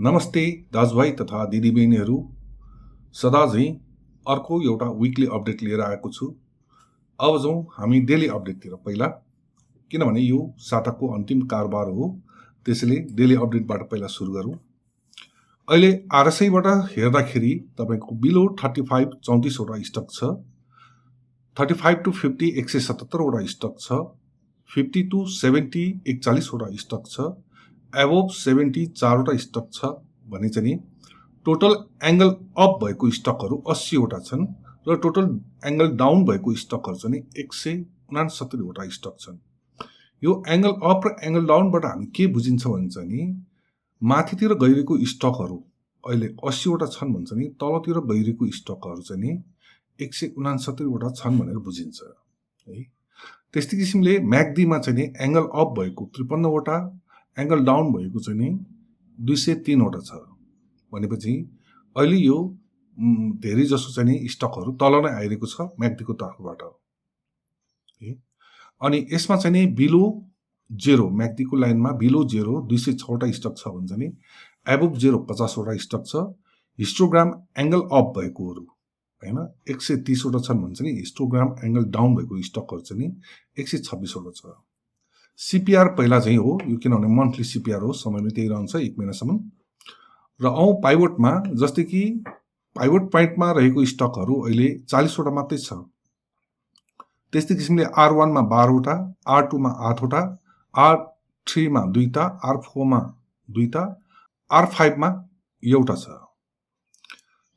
नमस्ते दाजुभाइ तथा दिदीबहिनीहरू, सदा झैँ अर्को एउटा विकली अपडेट लिएर आएको छु। अब जाउँ हामी डेली अपडेटतिर पहिला, किनभने यो साताको अन्तिम कारोबार हो, त्यसैले डेली अपडेटबाट पहिला सुरु गरौँ। अहिले आरएसआईबाट हेर्दाखेरि तपाईँको बिलो 35 34वटा स्टक छ, 35 to 50 177वटा स्टक छ, 50 to 70 41वटा स्टक छ, एबोभ 70 4वटा स्टक छ भने चाहिँ नि टोटल एङ्गल अप भएको स्टकहरू 80वटा छन् र टोटल एङ्गल डाउन भएको स्टकहरू चाहिँ 169वटा स्टक छन्। यो एङ्गल अप र एङ्गल डाउनबाट हामी के बुझिन्छ भन्छ नि, माथितिर गइरहेको स्टकहरू अहिले 80वटा छन् भन्छ नि, तलतिर गइरहेको स्टकहरू चाहिँ नि 169वटा छन् भनेर बुझिन्छ है। त्यस्तै किसिमले म्याक्डीमा चाहिँ नि एङ्गल अप भएको 53वटा, एङ्गल डाउन भएको चाहिँ नि 203वटा छ भनेपछि अहिले यो धेरै जसो चाहिँ नि स्टकहरू तल नै आइरहेको छ म्याक्डीको तर्फबाट। अनि यसमा चाहिँ नि बिलो जेरो, म्याक्डीको लाइनमा बिलो जेरो 206वटा स्टक छ भन्छ नि, एबोभ जेरो 50वटा स्टक छ, हिस्टोग्राम एङ्गल अप भएकोहरू होइन 130वटा छन् भन्छ नि, हिस्टोग्राम एङ्गल डाउन भएको स्टकहरू चाहिँ नि 126वटा छ। सिपिआर पहिला चाहिँ हो यो, किनभने मन्थली सिपिआर हो, समयमै त्यही रहन्छ 1 महिनासम्म। र पाइभोटमा, जस्तै कि पाइभोट पोइन्टमा रहेको स्टकहरू अहिले 40वटा मात्रै छ। त्यस्तै किसिमले R1मा 12वटा, R2मा 8वटा, R3मा 2टा, R4मा 2टा, R5मा एउटा छ।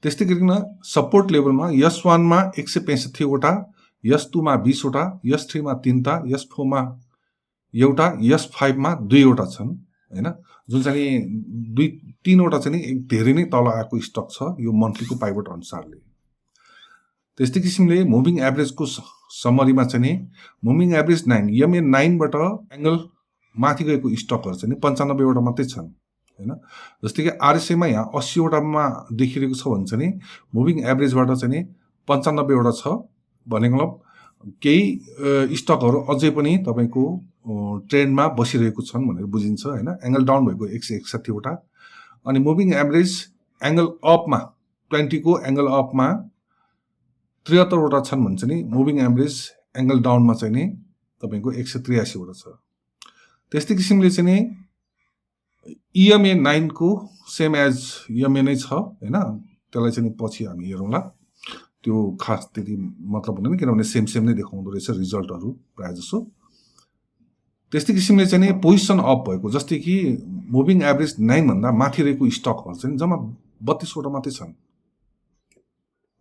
त्यस्तै गरिकन सपोर्ट लेभलमा S1मा 165वटा, S2मा 20वटा, S3मा 3टा, S4मा एउटा, S5मा 2वटा छन् होइन, जुन चाहिँ 3वटा चाहिँ नि धेरै नै तल आएको स्टक छ यो मन्थलीको पाइभोट अनुसारले। त्यस्तै किसिमले मुभिङ एभरेजको समरीमा चाहिँ नि मुभिङ एभरेज 9, EMA 9बाट एङ्गल माथि गएको स्टकहरू चाहिँ नि 95वटा मात्रै छन् होइन। जस्तै कि आरएसआईमा यहाँ 80वटामा देखिरहेको छ भन्छ नि, मुभिङ एभरेजबाट चाहिँ नि 95वटा छ भनेको मतलब केही स्टकहरू अझै पनि तपाईँको ट्रेन्डमा बसिरहेको छन् भनेर बुझिन्छ होइन। एङ्गल डाउन भएको 161वटा, अनि मुभिङ एभरेज एङ्गल अपमा 20 को एङ्गल अपमा 73वटा छन् भन्छ नि, मुभिङ एभरेज एङ्गल डाउनमा चाहिँ नि तपाईँको 183वटा छ। त्यस्तै किसिमले चाहिँ नि EMA 9 को सेम एज EMA नै छ होइन, त्यसलाई चाहिँ पछि हामी हेरौँला, त्यो खास त्यति मतलब हुँदैन किनभने सेम नै देखाउँदो रहेछ रिजल्टहरू प्रायः जसो। त्यस्तै किसिमले चाहिँ नि पोजिसन अप भएको, जस्तै कि मुभिङ एभरेज 9 भन्दा माथि रहेको स्टकहरू चाहिँ जम्मा 32वटा मात्रै छन्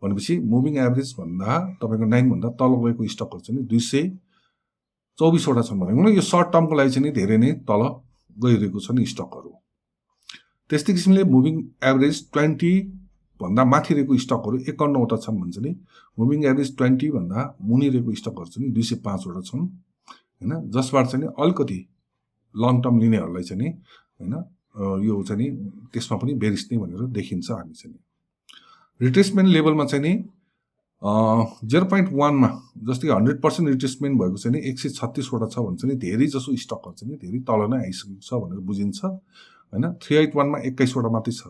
भनेपछि मुभिङ एभरेज भन्दा तपाईँको 9 भन्दा तल गएको स्टकहरू चाहिँ 224वटा छन् भनेको यो सर्ट टर्मको लागि चाहिँ धेरै नै तल गइरहेको छन् स्टकहरू। त्यस्तै किसिमले मुभिङ एभरेज 20 भन्दा माथि रहेको स्टकहरू 51वटा छन् भन्छ नि, मुभिङ एभरेज 20 भन्दा मुनि रहेको स्टकहरू चाहिँ 205वटा छन् होइन, जसबाट चाहिँ नि अलिकति लङ टर्म लिनेहरूलाई चाहिँ नि होइन यो चाहिँ नि त्यसमा पनि बेरिस नै भनेर देखिन्छ हामी चाहिँ नि। रिट्रेसमेन्ट लेभलमा चाहिँ नि 0.1मा जस्तै 100% रिट्रेसमेन्ट भएको चाहिँ नि 136वटा छ भन्छ नि, धेरै जसो स्टकहरू चाहिँ नि धेरै तल नै आइसकेको छ भनेर बुझिन्छ होइन। 381मा 21वटा मात्रै छ,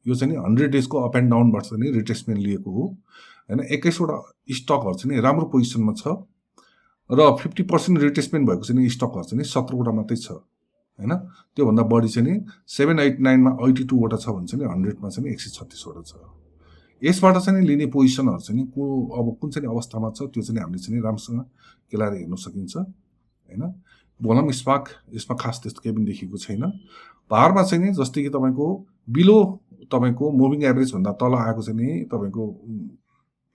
यो चाहिँ नि 100 डेजको अप एन्ड डाउनबाट चाहिँ नि रिट्रेसमेन्ट लिएको हो होइन। 21वटा स्टकहरू चाहिँ नि राम्रो पोजिसनमा छ र 50% रिट्रेसमेन्ट भएको चाहिँ नि स्टकहरू चाहिँ नि 17वटा मात्रै छ होइन। त्योभन्दा बढी चाहिँ नि 789मा 82वटा छ भन्छ नि, 100मा चाहिँ नि 136वटा छ। यसबाट चाहिँ नि लिने पोजिसनहरू चाहिँ नि अब कुन चाहिँ अवस्थामा छ त्यो चाहिँ हामीले चाहिँ राम्रोसँग केलाएर हेर्न सकिन्छ होइन। बोलम स्पाक यसमा खास त्यस्तो केही पनि देखिएको छैन। भारमा चाहिँ नि जस्तै कि तपाईँको बिलो तपाईँको मुभिङ एभरेज भन्दा तल आएको चाहिँ नि तपाईँको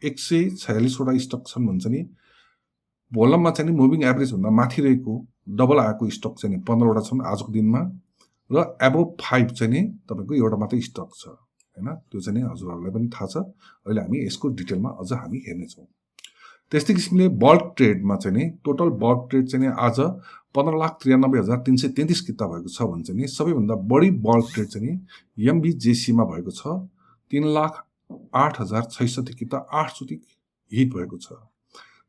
146वटा स्टक छन् भन्छ नि, भोलममा चाहिँ नि मुभिङ एभरेज भन्दा माथि रहेको डबल आएको स्टक चाहिँ नि 15वटा छन् आजको दिनमा, र एबोभ 5 चाहिँ नि तपाईँको एउटा मात्रै स्टक छ होइन। त्यो चाहिँ नि हजुरहरूलाई पनि थाहा छ, अहिले हामी यसको डिटेलमा अझ हामी हेर्नेछौँ। त्यस्तै किसिमले बल्क ट्रेडमा चाहिँ नि टोटल बल्क ट्रेड चाहिँ नि आज 15,93,333 किता भएको छ भन्छ नि, सबैभन्दा बढी बल्क ट्रेड चाहिँ नि MBJCमा भएको छ, 3,08,066 किता 8चोटि हिट भएको छ।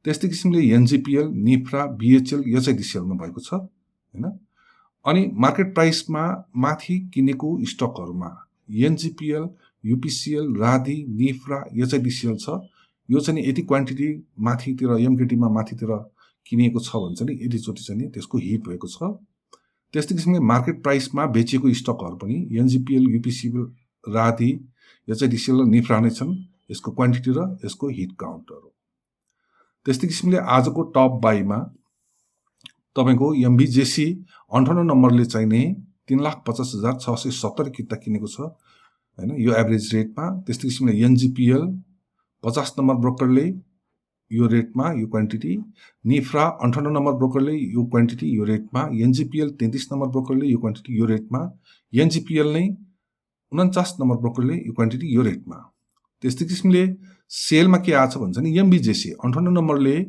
त्यस्तै किसिमले NGPL, निफ्रा, BHL, HIDCLमा भएको छ होइन। अनि मार्केट प्राइसमा माथि किनेको स्टकहरूमा एनजिपिएल, युपिसिएल, राधि, निफ्रा, एचआइडिसिएल छ। यो चाहिँ यति क्वान्टिटी माथितिर एमकेटीमा माथितिर किनिएको छ भने चाहिँ यतिचोटि चाहिँ त्यसको हिट भएको छ। त्यस्तै किसिमले मार्केट प्राइसमा बेचिएको स्टकहरू पनि एनजिपिएल, युपिसिएल, राधि, एचआइडिसिएल र निफ्रा नै छन् यसको क्वान्टिटी र यसको हिट काउन्टहरू। त्यस्तै किसिमले आजको टप बाईमा तपाईको एमबिजेसी 58 नम्बरले चाहिने 3,50,670 किता किनेको छ हैन यो एभरेज रेटमा। त्यस्तै किसिमले एनजिपिएल 50 नम्बर ब्रोकरले यो रेटमा यो क्वान्टिटी, निफ्रा 58 नम्बर ब्रोकरले यो क्वान्टिटी यो रेटमा, एनजिपिएल 33 नम्बर ब्रोकरले यो क्वान्टिटी यो रेटमा, एनजिपिएल नै 49 नम्बर ब्रोकरले यो क्वान्टिटी यो रेटमा। त्यस्तै किसिमले सेलमा के आछ भन्छ नि एमबिजेसी 58 नम्बरले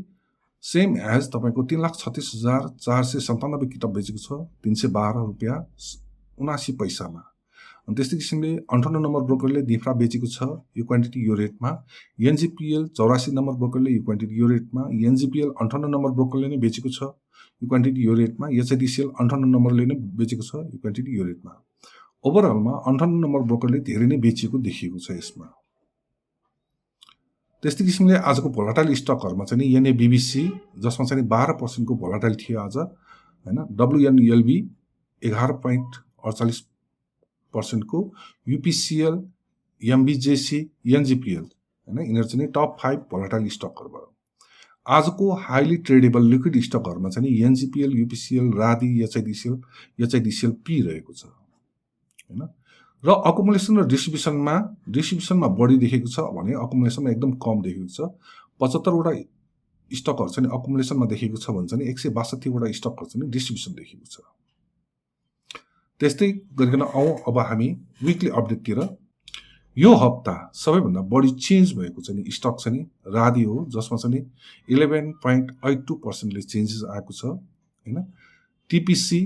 सेम एज तपाईको 3,36,497 किताब बेचेको छ 312 रुपैयाँ 79 पैसामा। अनि त्यस्तै किसिमले 58 नम्बर ब्रोकरले निफ्रा बेचेको छ यो क्वान्टिटी यो रेटमा, एनजिपिएल 84 नम्बर ब्रोकरले यो क्वान्टिटी यो रेटमा, एनजिपिएल 58 नम्बर ब्रोकरले नै बेचेको छ यो क्वान्टिटी यो रेटमा, एचआइडिसिएल 58 नम्बरले नै बेचेको छ यो क्वान्टिटी यो रेटमा। ओभरअलमा 58 नम्बर ब्रोकरले धेरै नै बेचिएको देखिएको छ यसमा। त्यस्तै किसिमले आजको भोलाटाइल स्टकहरुमा चाहिँ एनएबीबीसी जसमा चाहिँ 12% को भोलाटाइल थियो आज हैन, डब्ल्युएनएलबी 11.48% को, यूपीसीएल, एमबीजेसी, एनजीपीएल हैन यिनीहरु चाहिँ टप 5 भोलाटाइल स्टकहरु भयो। आजको हाईली ट्रेडेबल लिक्विड स्टकहरुमा चाहिँ एनजीपीएल, यूपीसीएल, राधि, एचआइडिसीएल पी रहेको छ हैन। र अकुमुलेसन र डिस्ट्रिब्युसनमा बढी देखेको छ भने अकुमुलेसनमा एकदम कम देखेको छ। 75 वटा स्टकहरु चाहिँ अकुमुलेसनमा देखेको छ भने चाहिँ 162 वटा स्टकहरु चाहिँ डिस्ट्रिब्युसन देखेको छ। त्यस्तै गरिकन अब हामी वीकली अपडेटतिर। यो हप्ता सबैभन्दा बढी चेन्ज भएको चाहिँ स्टक चाहिँ राधि हो जसमा चाहिँ 11.82% ले चेन्जेस आएको छ हैन। टीपीसी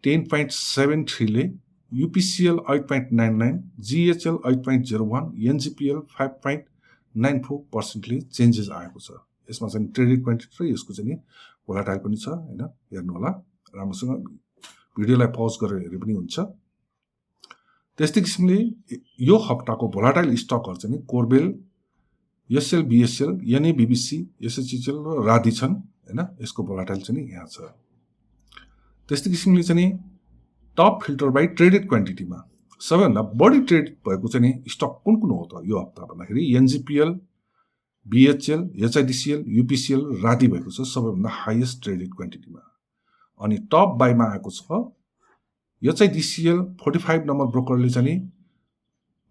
10.73 ले, यूपीसीएल 8.99, जीएचएल 8.01, एनजीपीएल 5.94% ले चेन्जेस आएको छ। यसमा चाहिँ ट्रेडेड क्वान्टिटी र यसको चाहिँ भोलाटाइल पनि छ हैन, हेर्नु होला राम्रोसँग भिडियोलाई पज गरेर हेरे पनि हुन्छ। त्यस्तै किसिमले यो हप्ताको भोलाटाइल स्टकहरु चाहिँ कोरबेल, एसएल, बीएसएल, एनएबीबीसी, एसएचएल र राधि छन् हैन। यसको भोलाटाइल चाहिँ यहाँ छ। त्यस्तै किसिमले चाहिँ टप फिल्टर बाइ ट्रेडेड क्वान्टिटीमा सबैभन्दा बढी ट्रेड भएको चाहिँ स्टक कुन कुन हो त यो हप्ता भन्दाखेरि एनजीपीएल, बीएचएल, एचआइडिसीएल, यूपीसीएल, राधि भएको छ सबैभन्दा हाईएस्ट ट्रेडेड क्वान्टिटीमा। अनि टप बाईमा आएको छ एचआइडिसीएल 45 नम्बर ब्रोकरले चाहिँ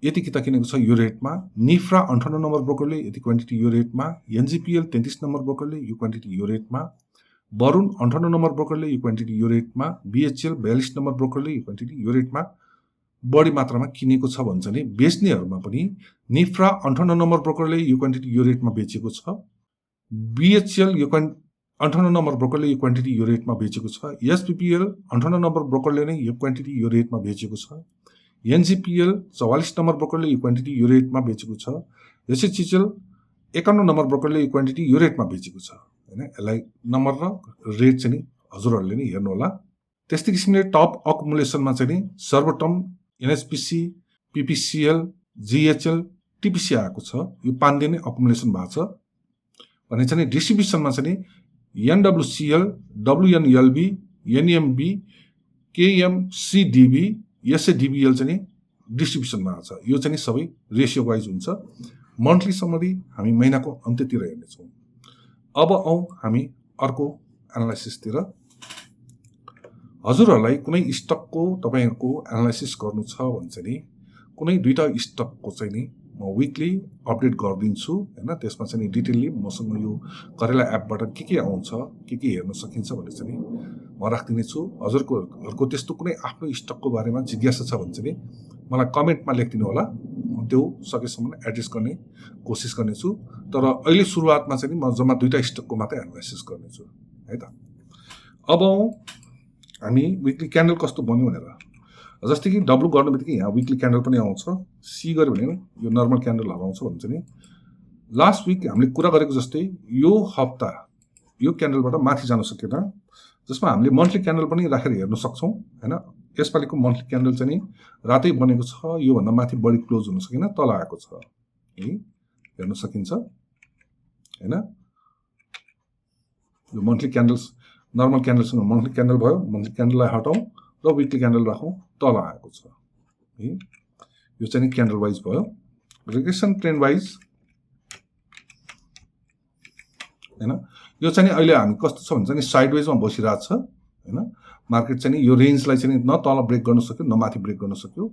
यति किता किनेको छ यो रेटमा, निफ्रा 58 नम्बर ब्रोकरले यति क्वान्टिटी यो रेटमा, एनजीपीएल 33 नम्बर ब्रोकरले यो क्वान्टिटी यो रेटमा, वरुण 58 नम्बर ब्रोकरले यो क्वान्टिटी यो रेटमा, बीएचएल 42 नम्बर ब्रोकरले यो क्वान्टिटी यो रेटमा बढी मात्रामा किनेको छ भन्छ नि। बेच्नेहरुमा पनि निफ्रा 58 नम्बर ब्रोकरले यो क्वान्टिटी यो रेटमा बेचेको छ, बीएचएल 58 नम्बर ब्रोकरले यो क्वान्टिटी यो रेटमा बेचेको छ, एसपीपीएल 58 नम्बर ब्रोकरले नै यो क्वान्टिटी यो रेटमा बेचेको छ, एनजीपीएल 44 नम्बर ब्रोकरले यो क्वान्टिटी यो रेटमा बेचेको छ, एसएचएल 51 नम्बर ब्रोकरले यो क्वान्टिटी यो रेटमा बेचेको छ हैन। यसलाई नम्बर र रेट चाहिँ हजुरहरुले नै हेर्नु होला। त्यस्तै किसिमले टप अकुमुलेसनमा चाहिँ सर्वोत्तम एनएचपीसी, पीपीसीएल, जीएचएल, टीपीसी आएको छ। यो 5 दिन नै अकुमुलेसन भएको छ भने चाहिँ डिस्ट्रिब्युसनमा चाहिँ एनडब्ल्यूसीएल, डब्ल्यूएनएलबी, एनएमबी, केएमसीडीबी, एसएडीबीएल चाहिँ डिस्ट्रिब्युसनमा आएको छ। यो चाहिँ सबै रेशियो वाइज हुन्छ। मन्थली समरी हामी महिनाको अन्त्यतिर हेर्नेछौँ। अब आउँ हामी अर्को एनालाइसिसतिर। हजुरहरुलाई कुनै स्टकको तपाईहरुको एनालाइसिस गर्नु छ भने चाहिँ कुनै दुईटा स्टकको चाहिँ नि म वीकली अपडेट गर्दिन्छु हैन। त्यसमा चाहिँ डिटेलली मसँग यो करेला एपबाट के आउँछ, के हेर्न सकिन्छ भन्ने चाहिँ म राख्दिने छु। हजुरहरुको त्यस्तो कुनै आफ्नो स्टकको बारेमा जिज्ञासा छ भने चाहिँ मलाई कमेन्टमा लेखिदिनु होला। म त्यो सकेसम्म एड्रेस गर्ने कोसिस गर्नेछु। तर अहिले सुरुवातमा चाहिँ म जम्मा दुईटा स्टकको मात्रै एनालाइसिस गर्नेछु है त। अब हामी वीकली क्यान्डल कस्तो बन्यो भनेर, जस्तै कि डब्लु गर्नु बित्तिकै यहाँ वीकली क्यान्डल पनि आउँछ, सी गर्यो भने यो नर्मल क्यान्डलहरु आउँछ भन्छ नि। लास्ट वीक हामीले कुरा गरेको जस्तै यो हप्ता यो क्यान्डलबाट माथि जान सकेन, जसमा हामीले मन्थली क्यान्डल पनि राखेर हेर्न सक्छौं हैन। यसपालिको मन्थली क्यान्डल चाहिँ नि रातै बनेको छ, योभन्दा माथि बढी क्लोज हुन सकेन, तल आएको छ है, हेर्न सकिन्छ हैन। यो मन्थली क्यान्डल्स नर्मल क्यान्डलसँग मन्थली क्यान्डल भयो, मन्थली क्यान्डललाई हटाउँ र विकली क्यान्डल राखौँ, तल आएको छ है। यो चाहिँ नि क्यान्डल वाइज भयो। रिग्रेसन ट्रेन्ड वाइज हैन, यो चाहिँ नि अहिले हामी कस्तो छ भन्छ नि साइड वेजमा बसिरहेको छ हैन। मार्केट चाहिँ नि यो रेन्जलाई चाहिँ नि न तल ब्रेक गर्न सक्यो न माथि ब्रेक गर्न सक्यो।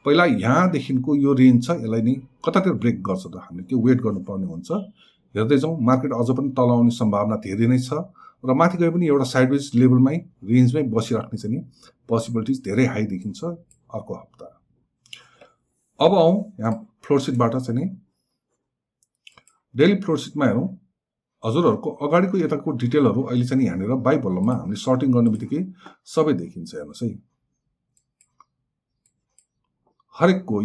पहिला यहाँदेखिको यो रेन्ज छ, यसलाई नि कतातिर ब्रेक गर्छ त हामीले त्यो वेट गर्नुपर्ने हुन्छ। हेर्दै जाउँ, मार्केट अझ पनि तल आउने सम्भावना धेरै नै छ र माथि गए पनि एउटा साइडवेज लेभलमै रेन्जमै बसिराख्ने चाहिँ नि पोसिबिलिटिज धेरै हाई देखिन्छ अर्को हप्ता। अब आउँ यहाँ फ्लोरसिटबाट चाहिँ नि डेली फ्लोरसिटमा हेरौँ। हजुरहरूको अगाडिको यताको डिटेलहरू अहिले चाहिँ यहाँनिर बाई भल्लममा हामीले सर्टिङ गर्ने बित्तिकै सबै देखिन्छ। हेर्नुहोस् है, हरेकको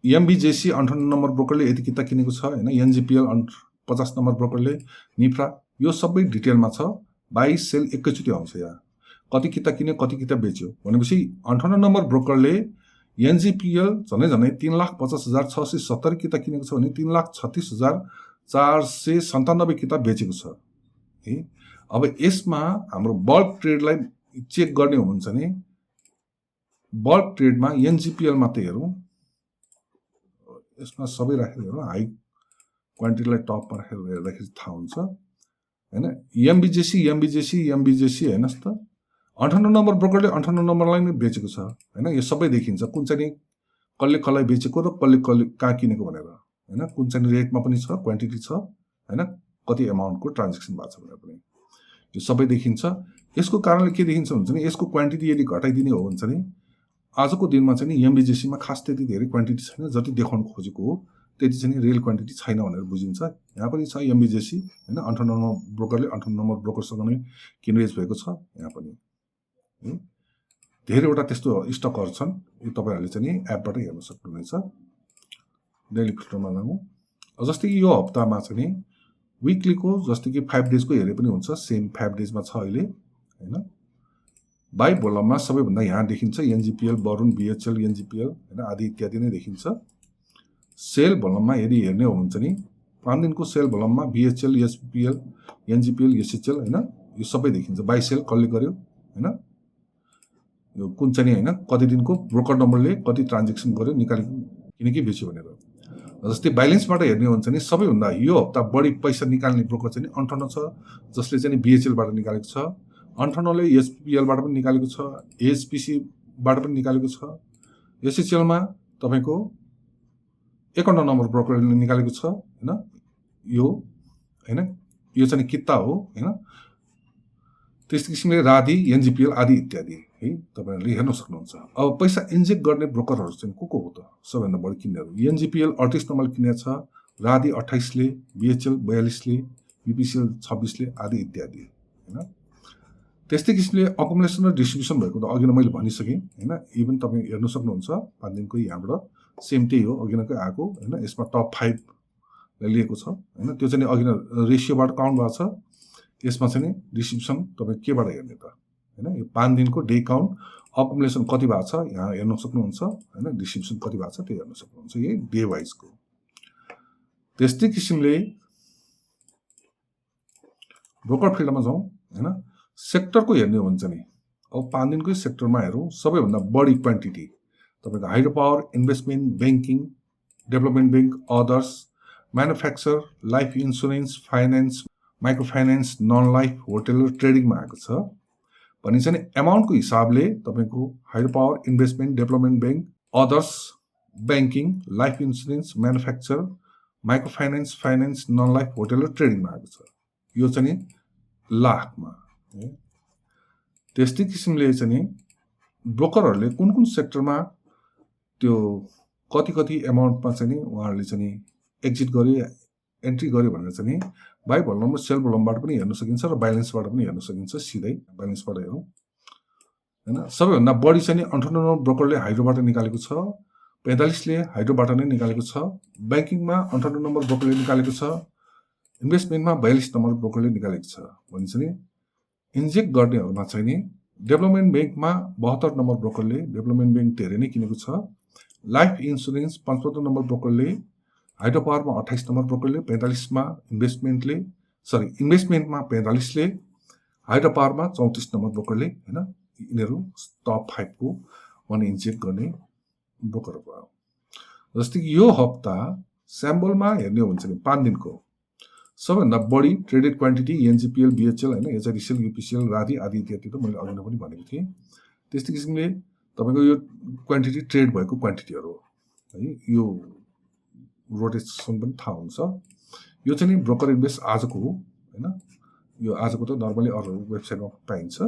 एमबिजेसी 58 नम्बर ब्रोकरले यति किता किनेको छ हैन, एनजिपिएल 50 नम्बर ब्रोकरले, निफ्रा यो सबै डिटेलमा छ। बाई सेल एकैचोटि आउँछ। यहाँ कति किता किन्यो कति किता बेच्यो भनेपछि 58 नम्बर ब्रोकरले एनजिपिएल झनै 3,50,670 किता किनेको छ भने 3,36,497 किताब बेचेको छ है। अब यसमा हाम्रो बल्क ट्रेडलाई चेक गर्ने हो भने चाहिँ बल्क ट्रेडमा एनजिपिएल मात्रै हेरौँ। यसमा सबै राखेर हेरौँ, हाई क्वान्टिटीलाई टपमा राखेर हेर्दाखेरि थाहा हुन्छ हैन। एमबिजेसी हेर्नुहोस् त, 58 नम्बर ब्रोकरले 58 नम्बरलाई नै बेचेको छ हैन। यो सबै देखिन्छ कुन चाहिँ कसले कसलाई बेचेको र कसले कहाँ किनेको भनेर हैन, कुन चाहिँ रेटमा पनि छ, क्वान्टिटी छ हैन, कति एमाउन्टको ट्रान्जेक्सन भएको छ भनेर पनि यो सबै देखिन्छ। यसको कारणले के देखिन्छ भन्छ नि यसको क्वान्टिटी यदि घटाइदिने हो भने चाहिँ आजको दिनमा चाहिँ एमबिजेसीमा खास त्यति धेरै क्वान्टिटी छैन, जति देखाउन खोजेको हो त्यति चाहिँ रियल क्वान्टिटी छैन भनेर बुझिन्छ। यहाँ पनि छ एमबिजेसी हैन, 58 नम्बर ब्रोकरले 58 नम्बर ब्रोकरसँग नै किनबेच भएको छ। यहाँ पनि धेरैवटा त्यस्तो स्टकहरू छन्, यो तपाईँहरूले चाहिँ एपबाट हेर्न सक्नुहुनेछ। डेली फिल्टरमा जाउँ। जस्तै कि यो हप्तामा चाहिँ विकलीको जस्तै कि 5 डेजको हेरे पनि हुन्छ, सेम 5 डेजमा छ अहिले हैन। बाई भोलममा सबैभन्दा यहाँ देखिन्छ एनजिपिएल, वरुण, बिएचएल, एनजिपिएल हैन आदि इत्यादि नै देखिन्छ। सेल भोलममा यदि हेर्ने हो भने चाहिँ 5 दिनको सेल भोलममा बिएचएल, एसपिएल, एनजिपिएल, एसएचएल हैन यो सबै देखिन्छ। बाई सेल कसले गर्यो हैन, यो कुन चाहिँ हैन कति दिनको ब्रोकर नम्बरले कति ट्रान्जेक्सन गर्यो, निकालेको किनकि बेच्यो भनेर। जस्तै ब्यालेन्सबाट हेर्ने हो भने चाहिँ सबैभन्दा यो हप्ता बढी पैसा निकाल्ने ब्रोकर चाहिँ 58 छ, जसले चाहिँ बिएचएलबाट निकालेको छ। 58ले एसपिएलबाट पनि निकालेको छ, एएचपिसीबाट पनि निकालेको छ। एसएचएलमा तपाईको 51 नम्बर ब्रोकरले निकालेको छ हैन, यो हैन यो चाहिँ किता हो हैन। त्यस्तै किसिमले राधि, एनजिपिएल आदि इत्यादि है तपाईहरुले हेर्न सक्नुहुन्छ। अब पैसा इन्जेक्ट गर्ने ब्रोकरहरु चाहिँ को हो त? सबैभन्दा बढी किन्नेहरु एनजिपिएल 38 नम्बर किनेको छ, राधि 28 ले, बिएचएल 42 ले, बीपीसीएल 26 ले आदि इत्यादि हैन। त्यस्तै किसिमले अकुमुलेसन र डिस्ट्रिब्युसन भएको त अघि नै मैले भनिसके हैन। इभन तपाई हेर्न सक्नुहुन्छ 5 दिनको यहाँबाट सेम त्यही हो, अघि नकै आको हैन। यसमा टप 5 लाई लिएको छ हैन, त्यो चाहिँ अघि नै रेशियोबाट काउन्ट भएको छ। यसमा चाहिँ डिस्ट्रिब्युसन तपाई केबाट हेर्ने त हैन। यो 5 दिनको डे काउन्ट अकुमुलेसन कति भएको छ यहाँ हेर्न सक्नुहुन्छ हैन, डिस्ट्रिब्युसन कति भएको छ त्यो हेर्न सक्नुहुन्छ, यही डे वाइज को। त्यस्तै किसिमले ब्रोकर फिल्डमा जाउँ हैन। सेक्टरको हेर्ने हो भने चाहिँ अब 5 दिनकै सेक्टरमा हेरौँ, सबैभन्दा बढी क्वान्टिटी तपाईको hydro power, investment, banking, development bank, others, manufacture, life insurance, finance, micro finance, non life, hotel र ट्रेडिङमा आएको छ। भने चाहिँ एमाउन्टको हिसाबले तपाईको hydro power, investment, development bank, others, banking, life insurance, manufacture, micro finance, finance, non life, hotel र ट्रेडिङमा आएको छ। यो चाहिँ लाखमा। त्यस्तै किसिमले चाहिँ ब्रोकरहरूले कुन कुन सेक्टरमा त्यो कति एमाउन्टमा चाहिँ उहाँहरूले चाहिँ एक्जिट गरे, एन्ट्री गर्यो भनेर चाहिँ बाई भोल्युम र सेल भोल्युमबाट पनि हेर्न सकिन्छ र ब्यालेन्सबाट पनि हेर्न सकिन्छ। सिधै ब्यालेन्सबाट हेरौँ हैन। सबैभन्दा बढी चाहिँ 58 नम्बर ब्रोकरले हाइड्रोबाट निकालेको छ, 45 ले हाइड्रोबाट नै निकालेको छ। बैंकिङमा 58 नम्बर ब्रोकरले निकालेको छ, इन्भेस्टमेन्टमा 42 नम्बर ब्रोकरले निकालेको छ। भने चाहिँ इन्जेक्ट गर्नेहरुमा चाहिँ डेभलपमेन्ट ब्याङ्कमा 72 नम्बर ब्रोकरले डेभलपमेन्ट ब्याङ्क धेरै नै किनेको छ। लाइफ इन्सुरेन्स 75 नम्बर ब्रोकरले, हाइड्रो पावरमा 28 नम्बर ब्रोकरले, 45मा इन्भेस्टमेन्टमा 45ले, हाइड्रो पावरमा 34 नम्बर ब्रोकरले, होइन, यिनीहरू टप 5 को मनी इन्जेक्ट गर्ने ब्रोकर भयो। जस्तै कि यो हप्ता स्याम्बलमा हेर्ने हो भने चाहिँ 5 दिनको सबैभन्दा बढी ट्रेडेड क्वान्टिटी एनजिपिएल, बिएचएल, होइन, एचआरइसिएल, युपिसिएल, राधि आदि इत्यादि त मैले अघि नै पनि भनेको थिएँ। त्यस्तै किसिमले तपाईँको यो क्वान्टिटी ट्रेड भएको क्वान्टिटीहरू है, यो रोटेसन पनि थाहा हुन्छ। यो चाहिँ नि ब्रोकर इन्भेस्ट आजको हो, होइन, यो आजको त नर्मली अरू वेबसाइटमा पाइन्छ।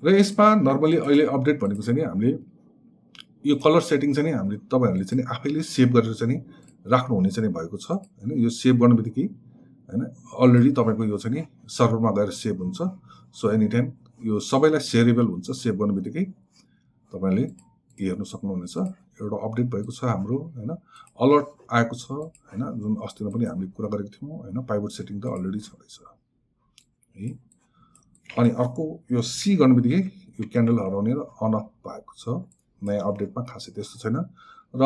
र यसमा नर्मली अहिले अपडेट भनेको चाहिँ नि हामीले यो कलर सेटिङ चाहिँ नि हामीले तपाईँहरूले चाहिँ आफैले सेभ गरेर चाहिँ नि राख्नुहुने चाहिँ भएको छ, होइन। यो सेभ गर्ने बित्तिकै, होइन, अलरेडी तपाईँको यो चाहिँ नि सर्भरमा गएर सेभ हुन्छ। सो एनी टाइम यो सबैलाई सेयरेबल हुन्छ। सेभ गर्ने बित्तिकै तपाईँले हेर्न सक्नुहुनेछ। एउटा अपडेट भएको छ हाम्रो, होइन, अलर्ट आएको छ, होइन, जुन अस्ति पनि हामीले कुरा गरेको थियौँ, होइन। पाइभट सेटिङ त अलरेडी छँदैछ है। अनि अर्को यो सी गर्ने बित्तिकै यो क्यान्डल हराउने र अन अफ भएको छ। नयाँ अपडेटमा खासै त्यस्तो छैन। र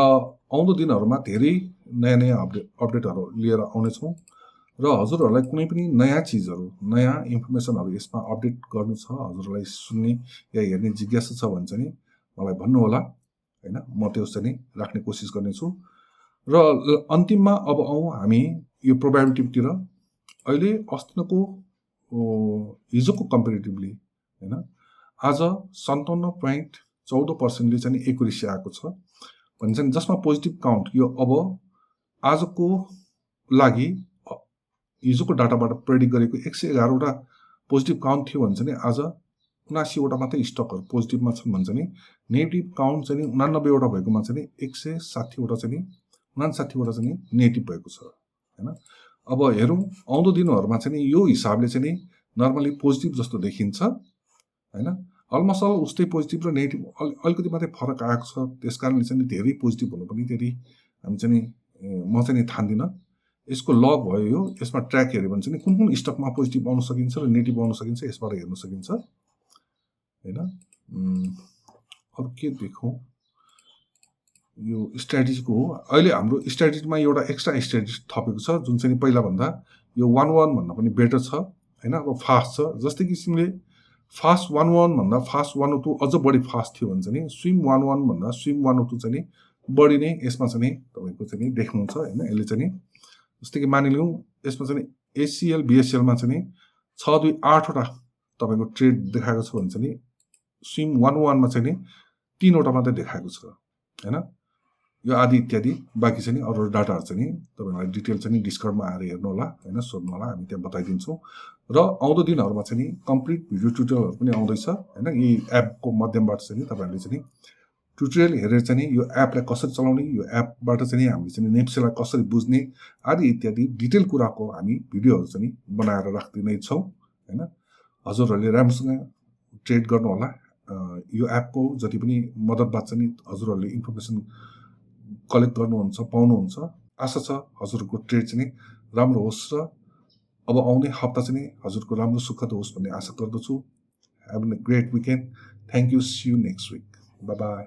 आउँदो दिनहरूमा धेरै नयाँ अपडेटहरू लिएर आउनेछौँ। र हजुरहरूलाई कुनै पनि नयाँ चिजहरू, नयाँ इन्फर्मेसनहरू यसमा अपडेट गर्नु छ, हजुरहरूलाई सुन्ने या हेर्ने जिज्ञासा छ भने चाहिँ मलाई भन्नुहोला, होइन। म त्यो चाहिँ राख्ने कोसिस गर्नेछु। र अन्तिममा अब आउँ हामी यो प्रोबेबिलिटीतिर। अहिले अस्तिको हिजोको कम्पेरिटिभली, होइन, आज 57.14% चाहिँ एक्युरेसी आएको छ भने चाहिँ जसमा पोजिटिभ काउन्ट यो अब आजको लागि हिजोको डाटाबाट प्रेडिक्ट गरेको 111वटा पोजिटिभ काउन्ट थियो भने चाहिँ आज 79वटा मात्रै स्टकहरू पोजिटिभमा छन् भने चाहिँ नेगेटिभ काउन्ट चाहिँ 89वटा भएकोमा चाहिँ 160वटा चाहिँ 59वटा चाहिँ नेगेटिभ भएको छ, होइन। अब हेरौँ आउँदो दिनहरूमा चाहिँ यो हिसाबले चाहिँ नर्मली पोजिटिभ जस्तो देखिन्छ, होइन। अलमोस्ट अल उस्तै पोजिटिभ र नेगेटिभ अलिकति मात्रै फरक आएको छ। त्यस कारणले चाहिँ धेरै पोजिटिभ हुनु पनि त्यति हामी चाहिँ म चाहिँ ठान्दिनँ। यसको लग भयो यो। यसमा ट्र्याक हेऱ्यो भने चाहिँ कुन कुन स्टकमा पोजिटिभ आउन सकिन्छ र नेगेटिभ आउन सकिन्छ यसबाट हेर्न सकिन्छ, होइन। अरू के देखौँ, यो स्ट्राटेजीको हो। अहिले हाम्रो स्ट्राटेजीमा एउटा एक्स्ट्रा स्ट्राटेजी थपेको छ जुन चाहिँ पहिलाभन्दा यो 1-1 भन्दा पनि बेटर छ, होइन। अब फास्ट छ। जस्तै किसिमले फास्ट 1-1 भन्दा फास्ट 102 अझ बढी फास्ट थियो भने चाहिँ स्विम 1-1 भन्दा स्विम 102 चाहिँ बढी नै यसमा चाहिँ तपाईँको चाहिँ देख्नुहुन्छ, होइन। यसले चाहिँ जस्तै कि मानिलिउँ यसमा चाहिँ एसिएल, बिएसएलमा चाहिँ 628वटा तपाईँको ट्रेड देखाएको छ भने चाहिँ स्विम 1-1मा चाहिँ 3वटा मात्रै देखाएको छ, होइन। यो आदि इत्यादि बाँकी चाहिँ अरू डाटाहरू चाहिँ तपाईँहरूलाई डिटेल चाहिँ डिस्कर्डमा आएर हेर्नु होला, होइन, सोध्नु होला, हामी त्यहाँ बताइदिन्छौँ। र आउँदो दिनहरूमा चाहिँ कम्प्लिट भिडियो ट्युटोरियलहरू पनि आउँदैछ, होइन। यी एपको माध्यमबाट चाहिँ तपाईँहरूले चाहिँ ट्युटोरियल हेरेर चाहिँ यो एपलाई कसरी चलाउने, यो एपबाट चाहिँ हामीले चाहिँ नेप्सेलाई कसरी बुझ्ने आदि इत्यादि डिटेल कुराको हामी भिडियोहरू चाहिँ बनाएर राख्दिनै छौँ, होइन। हजुरहरूले राम्रोसँग ट्रेड गर्नु होला। यो एपको जति पनि मद्दतबाट चाहिँ हजुरहरूले इन्फर्मेसन कलेक्ट गर्नुहुन्छ, पाउनुहुन्छ। आशा छ हजुरको ट्रेड चाहिँ राम्रो होस् र अब आउने हप्ता चाहिँ हजुरको राम्रो सुखद होस् भन्ने आशा गर्दछु। Have a great weekend. Thank you. See you next week. Bye by.